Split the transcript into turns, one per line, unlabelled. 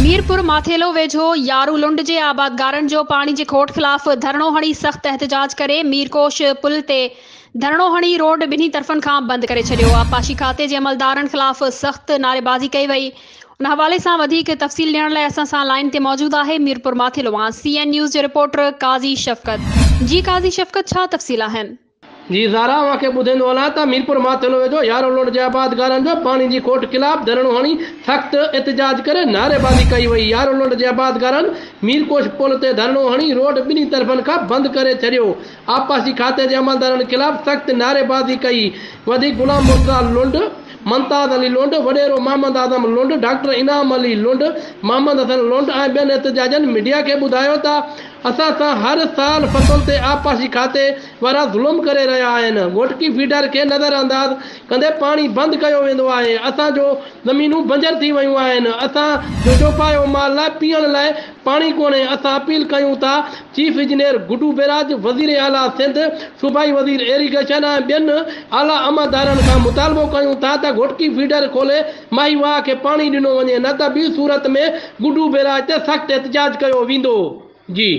ميرپور ماٿيلو ويجهو يارو لنڊ جي آبادگارن جو پاڻي جي کوٽ خلاف ڌرڻو هڻي سخت احتجاج ڪري ميرڪوش پل تي ڌرڻو هڻي روڊ ٻنهي طرفن کان بند ڪري ڇڏيو، آبپاشي کاتي جي عملدارن خلاف سخت نعريبازي ڪئي وئي، ان حوالي سان وڌيڪ تفصيل ڏيڻ لاء اسان سان لائين تي موجود آهي ميرپور ماٿيلو مان سي اين نيوز جو رپورٽر قاضي شفقت. جي قاضي شفقت ڇا تفصيل آهن؟
جي زارا اوهان کي ٻڌائيندو هلان ته ميرپور ماٿيلو ويجهو يارو لنڊ جي آبادگارن جو پاڻي جي کوٽ خلاف ڌرڻو هڻي سخت احتجاج ڪري نعريبازي ڪئي وئي يارو لنڊ جي آبادگارن ميرڪوش پل تي ڌرڻو هڻي روڊ ٻنهي طرفن کان بند ڪري ڇڏيو آبپاشي کاتي جي عملدارن خلاف سخت نعريبازي ڪئي، وڌيڪ غلام مرتضيٰ لنڊ، ممتاز علي لنڊ، وڏيرو محمد اعظم لنڊ، ڊاڪٽر انعام علي لنڊ، محمد حسن لنڊ ۽ ٻين احتجاجين ميڊيا کي ٻڌايو ته اسان سان هر سال فصل تي آبپاشي کاتي وارا ظلم ڪري رهيا آهن، گهوٽڪي فيڊر کي نظر انداز ڪندي پاڻي بند ڪيو ويندو آهي، اسان جو زمينون بنجر ٿي ويون آهن، اسان جو چوپايو مال لاء پيئڻ لاء پاڻي ڪونهي، اسان اپيل ڪيون ٿا چيف انجنيئر گڊو بئراج، وزير اعليٰ سنڌ، صوبائي وزير ايريگيشن ۽ ٻين اعليٰ عملدارن کان مطالبو ڪيون ٿا ته گهوٽڪي فيڊر کولي ماهي واهه کي پاڻي ڏنو وڃي نه ته ٻي صورت ۾ گڊو بئراج تي سخت احتجاج ڪيو ويندو. جي.